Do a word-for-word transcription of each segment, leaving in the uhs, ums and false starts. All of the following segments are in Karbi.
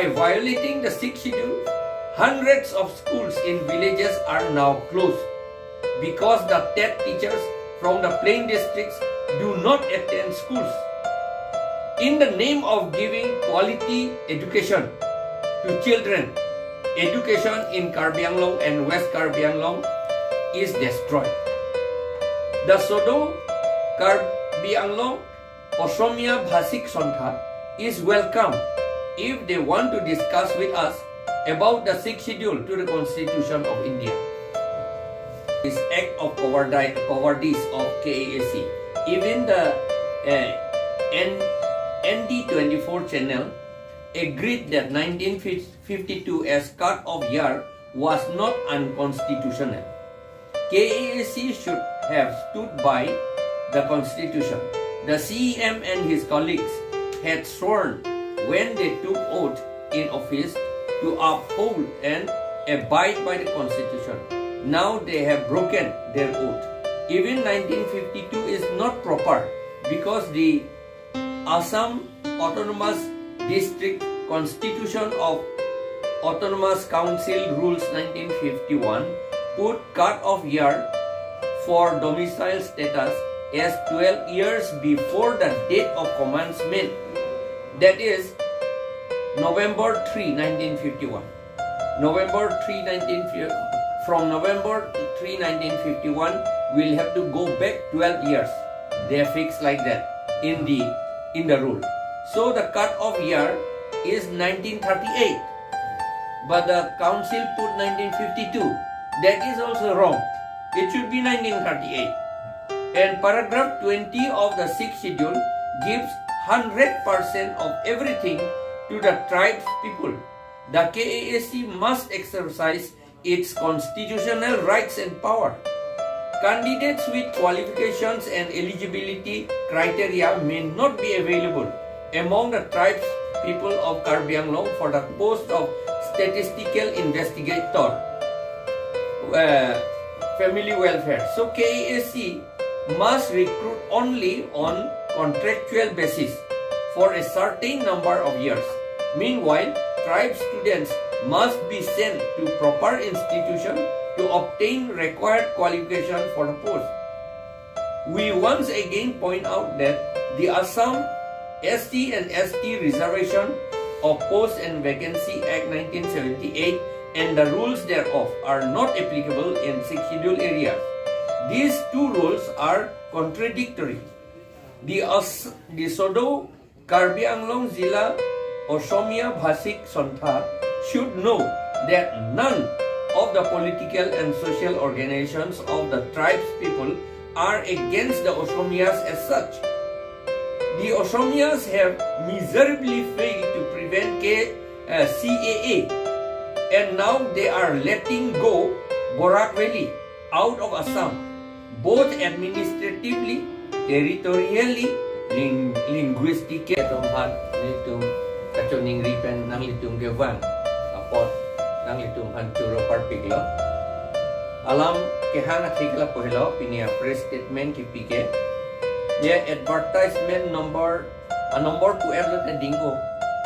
By violating the Sixth Schedule, hundreds of schools in villages are now closed because the TET teachers from the plain districts do not attend schools. In the name of giving quality education to children, education in Karbi Anglong and West Karbi Anglong is destroyed. The Sodo Karbi Anglong Osomia Bhasik Sontha is welcome if they want to discuss with us about the Sixth Schedule to the Constitution of India. This act of cowardi- cowardice of K A A C, even the uh, N- N D twenty-four channel agreed that nineteen fifty-two as cut of year was not unconstitutional. K A A C should have stood by the constitution. The C E M and his colleagues had sworn when they took oath in office to uphold and abide by the constitution. Now they have broken their oath. Even nineteen fifty-two is not proper because the Assam Autonomous District Constitution of Autonomous Council Rules nineteen fifty-one put cut-off year for domicile status as twelve years before the date of commencement, that is November three, nineteen fifty-one. November three, nineteen, from November three, nineteen fifty-one, we'll have to go back twelve years. They are fixed like that in the in the rule. So the cut-off year is nineteen thirty-eight, but the council put nineteen fifty-two. That is also wrong. It should be nineteen thirty-eight. And paragraph twenty of the Sixth Schedule gives hundred percent of everything to the tribes people. The K A A C must exercise its constitutional rights and power. Candidates with qualifications and eligibility criteria may not be available among the tribes people of Karbi Anglong for the post of statistical investigator, uh, family welfare. So K A A C must recruit only on contractual basis for a certain number of years. Meanwhile, tribe students must be sent to proper institution to obtain required qualification for the post. We once again point out that the Assam S C and S T Reservation of Post and Vacancy Act nineteen seventy-eight and the rules thereof are not applicable in Sixth Schedule areas. These two rules are contradictory. The, As- the Sodo Karbi Anglong Zilla Osomia Bhasik Sontha should know that none of the political and social organizations of the tribes people are against the Osomias as such. The Osomias have miserably failed to prevent K- uh, C A A, and now they are letting go Barak Valley out of Assam, both administratively, territorially, ling- linguistically. Atum aphan nelitum kachiningri pen nanglitum kevang apot nanglitum aphan choro parpiklo. Alam kehang atheke lapu helo, pini a press statement kipi ke. Ya advertisement number, a number pu-et lote dingko.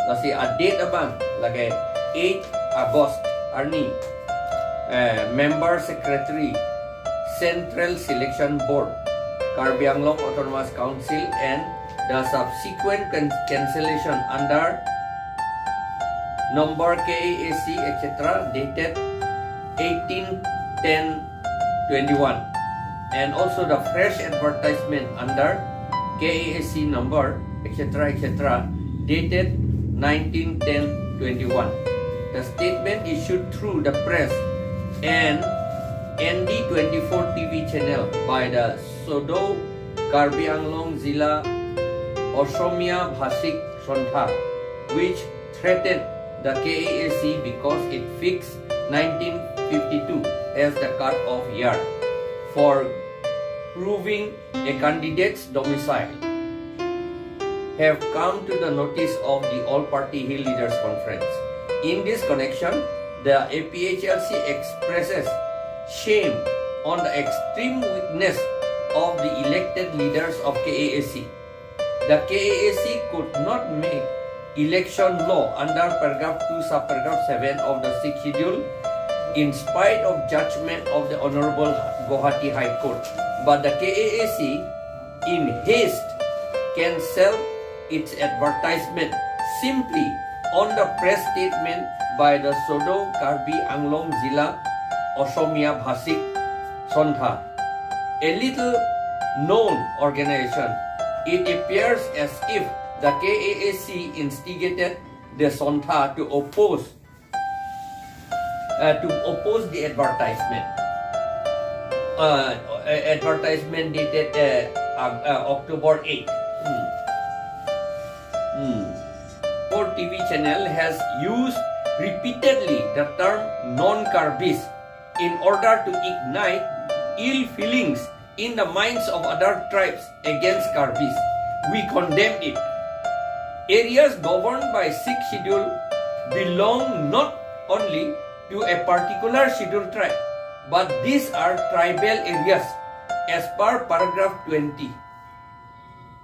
Lasi a date abang lake eight August arni, eh, Member Secretary, Central Selection Board, Karbi Anglong Autonomous Council, and the subsequent can- cancellation under number K A A C, et cetera, dated eighteen ten twenty-one, and also the fresh advertisement under K A A C number, et cetera, et cetera, dated nineteen ten twenty-one. The statement issued through the press and N D twenty-four T V channel by the Sodo Karbi Anglong Zilla Osomia Bhasik Sontha, which threatened the K A A C because it fixed nineteen fifty-two as the cut-off year for proving a candidate's domicile, have come to the notice of the All Party Hill Leaders Conference. In this connection, the A P H L C expresses shame on the extreme weakness of the elected leaders of K A A C. The K A A C could not make election law under paragraph two, subparagraph seven of the Sixth Schedule, in spite of judgment of the Honorable Guwahati High Court. But the K A A C, in haste, cancelled its advertisement simply on the press statement by the Sodo Karbi Anglong Jila Osomiya Bhasik Sontha, a little known organization. It appears as if the K A A C instigated the Sontha to oppose, uh, to oppose the advertisement. Uh, a- advertisement dated, uh, uh, uh, October eighth. Hmm. Hmm. Our T V channel has used repeatedly the term non-Karbis in order to ignite ill feelings in the minds of other tribes against Karbis. We condemn it. Areas governed by Sixth Schedule belong not only to a particular scheduled tribe, but these are tribal areas as per paragraph twenty.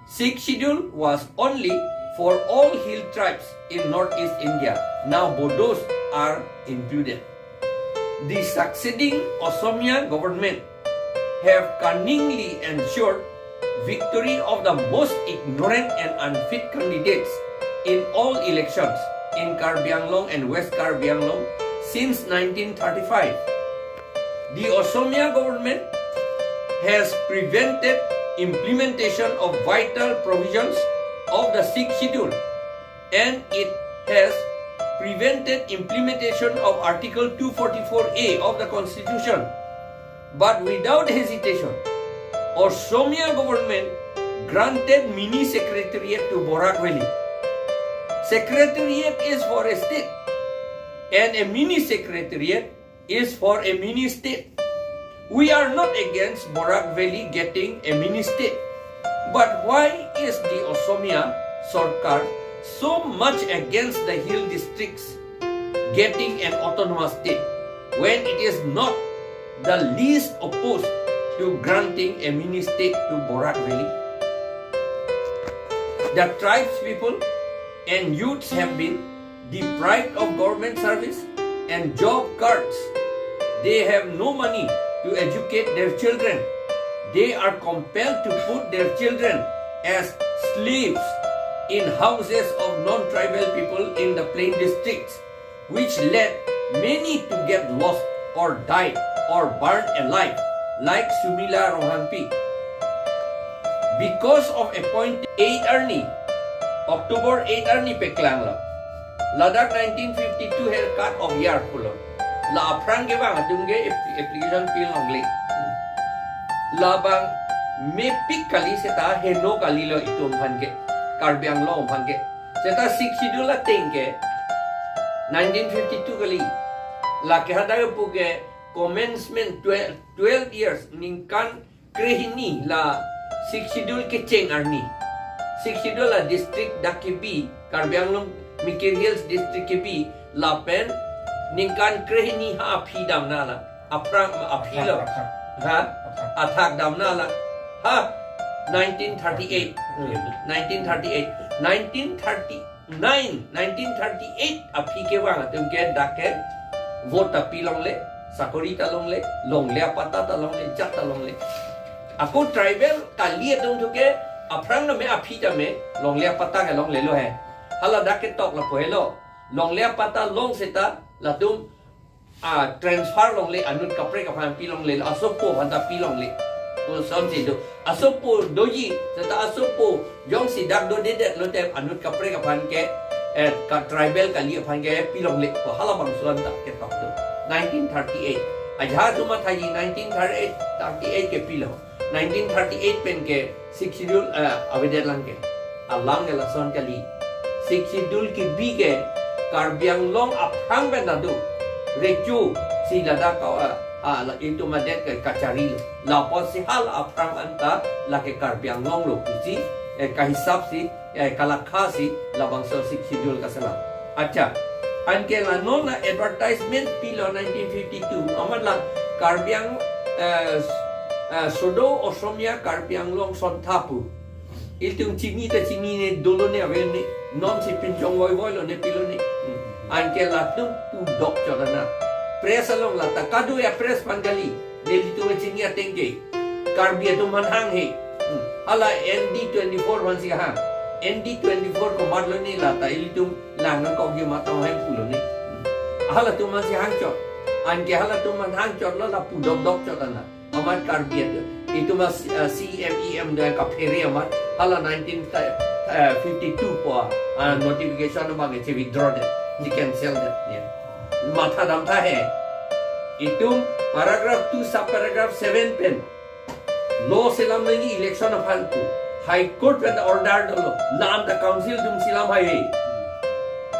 Sixth Schedule was only for all hill tribes in Northeast India. Now Bodos are included. The succeeding Osomiya government have cunningly ensured victory of the most ignorant and unfit candidates in all elections in Karbi Anglong and West Karbi Anglong since nineteen thirty-five. The Osomiya government has prevented implementation of vital provisions of the Sixth Schedule, and it has prevented implementation of Article two forty-four A of the Constitution. But without hesitation, Osomiya government granted mini secretariat to Barak Valley. Secretariat is for a state, and a mini secretariat is for a mini state. We are not against Barak Valley getting a mini state. But why is the Osomiya Sorkar so much against the hill districts getting an autonomous state when it is not the least opposed to granting a mini state to Barak Valley? The tribes people and youths have been deprived of government service and job cards. They have no money to educate their children. They are compelled to put their children as slaves in houses of non-tribal people in the plain districts, which led many to get lost or died or burned alive, like Sumila Ronghangpi. Because of a point eight arni, October eight arni paklanglo. Ladak nineteen fifty-two hair cut off year pulo. La aphrang kevang atum ke ap- application pilongle. Labang mepik kali seta heno kalilo itum aphan ke. Karbi Anglong aphan ke. Seta Sixth Schedule ateng ke nineteen fifty-two kali. Lake hadak pu ke commencement twelve, twelve years, ningkan krehini la Sixth Schedule kecheng arni. Sixth Schedule la district dak kebi, Karbi Anglong Mikir Hills district kebi, lapen ningkan krehini ha aphi damnala. Aphrang aphi lo. Athak, athak. Ha? Athak. Athak damnala. Ha? Nineteen thirty-eight. Hmm. Nineteen thirty-eight. Nineteen thirty-nine, nineteen thirty-eight aphi kevang atum ke dak ke vote ta pilongle, sakori ta longle, longle apatta ta longle, jat ta longle. Ako tribal kali atum thu ke aphrang name aphi tame longle apatta ke longlelo he. Hala dak ketok lapu helo. Longle apatta long seta latum a transfer longle, anut kaprek aphan pilongle, asopo aphan ta pilongle. Pu sonsi do. Asopo doji, seta asopo jongsi dak dodedet lote anut kaprek aphan ke, eh, ka tribal kali aphan ke pilongle. Pu halabangso an ta ketok do. Nineteen thirty-eight. Ajahak atum mathaji nineteen thirty-eight, thirty-eight ke pilo. Nineteen thirty-eight pen ke Sixth Schedule, eh, avedet lang ke. Alang ke lason kali. Sixth Schedule kebi ke Karbi Anglong aphrang pen ta do. Recho si ladak ka, eh, ah, la itum adet ke kachari lo. Lapusi hala aphrang an ta lake Karbi Anglong lo pusi, eh, kahisap si eh, kalakha si labangso Sixth Schedule kaselam. Acha, anke la non advertisement pilo nineteen fifty-two, amat la Karbi Ang-, eh, eh, Sodo Osomiya Karbi Anglong Sontha pu. Ilitum chini ta chinine, dolo ne, ave ne. Non si pinchong voivoi lone, pilo ne. Hmm. Anke latum pudok chot ana. Press along lata kado ya press aphan kali. Nelitum chini ateng ke. Karbi atum aphan hanghe. Hmm. Hala N D twenty-four aphan si hang. N D twenty-four komat lone, lata ilitum lang nangkok ji matang hem pulo ne. Hmm. Halatum aphan si hang chot. Anke halatum aphan hang chotlo, la pudok dok chot ana. Amat Karbi atum. Itum a, a, C M E M do kaphere amat. Hala nineteen fifty-two pu, a, notification abang che withdraw det. Che cancel det. Ya. Matha dam tha he. Itum paragraph two subparagraph seven pen law selam nangji election aphan pu. High Court pen order dolo. La-an ta council atum selam haihe.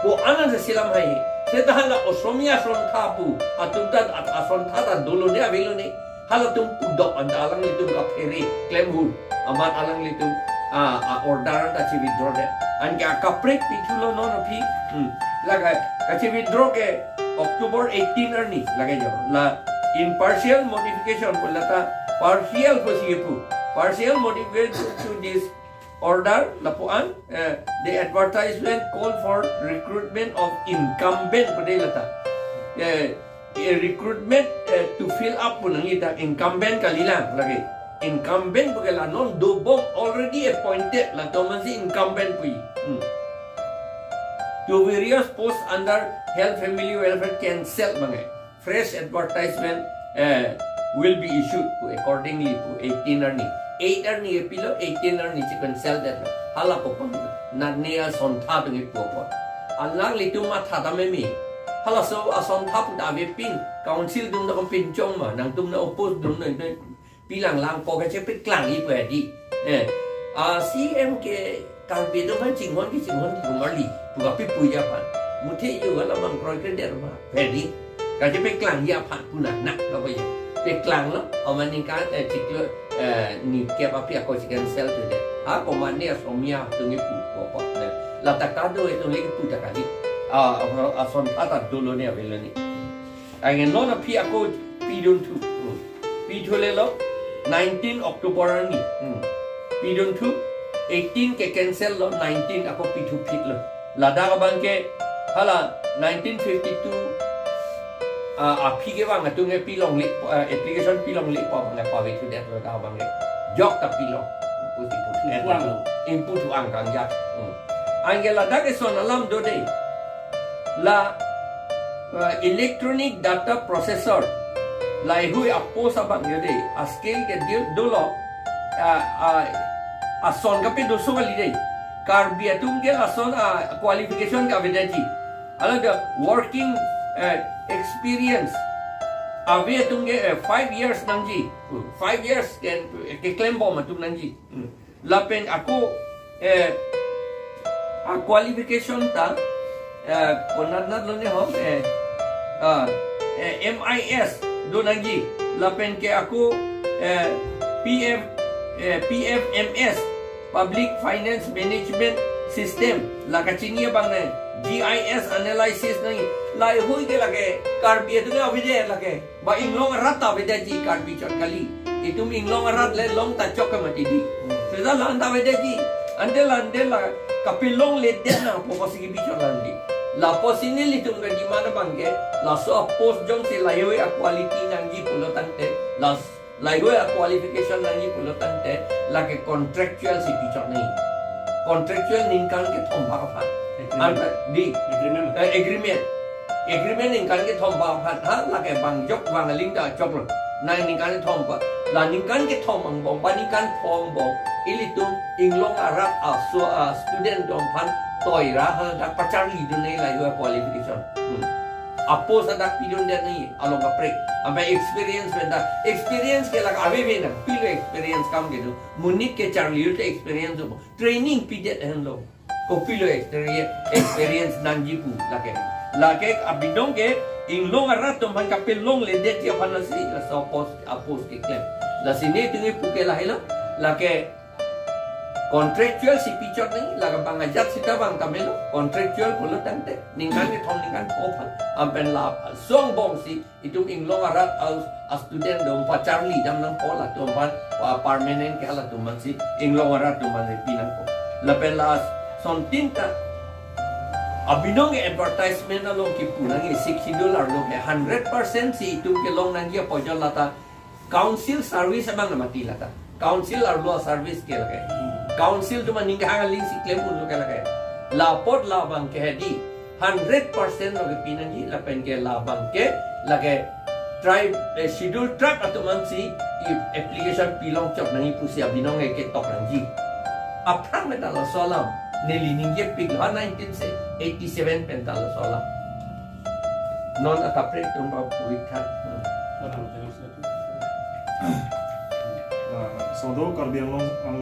Ko-an an si selam haihe. Seta hala Osomia asontha pu. Atum ta a, asontha ta dolo ne, avelo ne. Halatum pudok anta alanglitum kaphere klem ahut. Amat alanglitum a, a order anta che withdraw det. Anke akaprek pithulo non aphi. Hmm. Lake kache withdraw ke October eighteen arni lake jo. La impartial modification pu lata partial pusi pu. Partial modification to this order lapu-an, eh, the advertisement call for recruitment of incumbent pu de lata. Eh, eh, recruitment, eh, to fill up pu nangji ta incumbent kalilang lake. Incumbent pu ke la non dobom already appointed, latum aphan si incumbent pu. Hmm. To various posts under health family welfare cancel abang ke. Fresh advertisement, eh, will be issued pu accordingly pu eighteen arni. Eight arni epilo, eighteen arni che cancel detlo. Hala kopang nane asontha atum ipu apot. Alanglitum matha dam meme. Halaso asontha pu ta avepin. Council atum ta pinchong ma. Nangtum na oppose dun na pi lang lang pu ke chepeklang ji pu adi. Eh, a C M ke Karbi atum aphan chinghon ke chinghon ke marli. Pu kapi pu ji aphan. Muthe yo hala bang kroikredet ma. Pu adi. Kachepeklang ji aphan pu na nak na pu ya. Peklanglo, amat ningkan, eh, chiklo, eh, nikep aphi ako che cancel tu de. Ha, komat ne Osomia atum ipu pu pu ne. Lata kado itum le pu ta kali. A, a, asontha ta dolo ne, avelo ne. Anke non aphi ako pidunthu. Hmm. Pithulelo nineteen October arni. Hmm. Pidunthu, eighteen ke cancel lo, nineteen ako pithu phitlo. Ladak abang ke hala nineteen fifty-two, ah, aphi kevang atum ke pilongle, ah, application pilongle pu abang ke pavithu det ladak abang ke. Jok ta pilong. Pusi pusi. Ingpu thu-ang. Ingpu thu-ang kangjak. Hmm. Anke ladak eson alam do de. La, uh, electronic data processor. Laheihui apost abang yo de. Askill ke di dolo. Uh, uh, ason kapedoso kali de. Karbi atum ke lason, uh, qualification ke avedet ji. Alangke working, uh, experience. Ave atum ke, uh, five years nangji. Hmm, five years ke, keklembom atum nangji. Hmm. Lapen ako, eh, a qualification ta, eh, konat nat lone hom, eh, ah, eh, M I S do nangji. Lapen ke ako, eh, P F, eh, P F M S, Public Finance Management System, la kachini abang nang, G I S analysis nangji. Laheihui ke lake, Karbi atum ke avedet lake. Ba inglong arat ta avedet ji Karbi chot kali. Itum inglong arat le long ta chok ke mati di. Seta la-an ta avedet ji. Ante la, ante la kapelongledet nangpo pusi kebi chot landi. Lapusi nelitum ke demand abang ke, laso apost jongsi laheihui a quality nangji pulo tangte, las-, laheihui a qualification nangji pulo tangte, lake contractual si pi chot nangji. Contractual ningkan kethom bak aphan. Agreement. Anta di. Agreement. Eh, agreement. Agreement ningkan kethom bak aphan, ha, lake bang jok bang aling ta choklo. Nang ningkan kethom bak. La ningkan kethom angbong, ba ningkan pho angbong. Ilitum inglong arat aso, ah, student atum aphan toi ra ha dak pacharlidun nangji laheihui qualification. Hmm. Apost adak pidundet nangji, along kaprek. Ampe experience pen ta. Experience ke lake ave ave nang. Kopilo experience kam kedo. Monit ke charli te experience do. Training pidet henlo. Kopilo experi-, experience nangji pu lake. Lake abidong ke inglong arat atum aphan kapelongledet ji aphan lasi, laso apost, apost keklem. Lasi nelitum ipu ke lahelo. Lake Contractual si pichot nangji, la ke bang ajat sita bang ta melo, contractual pulo tangte, ningkan kethom ningkan pho aphan, anpen laso angbong si, itum Inglong arat a, a student atum pacharli dam nangpo latum aphan, wa permanent ke latum aphan si, Inglong arat atum aphan si pi nangpo. Lapen lasontin ta, abinong advertisement along kipu nangji Sixth Schedule arlo ke hundred percent si itum kelong nangji apot jo lata, council service abang mati lata. Council arlo service ke lake. Council atum aning kehang aling si klem unlo ke lake. La apot labang ke hedi hundred percent lo kepi nangji, lapen ke labang ke lake tribe, eh, schedule tribe atum aphan si i application pilong chok nangji pusi abinong ke ketok nangji. Aphrang pen ta laso alam neli ningjepiklo, nineteen eighty-seven pen ta laso alam. Non atapre atum ba puitha. Hmm. Ah, sodo Karbi Anglong, ang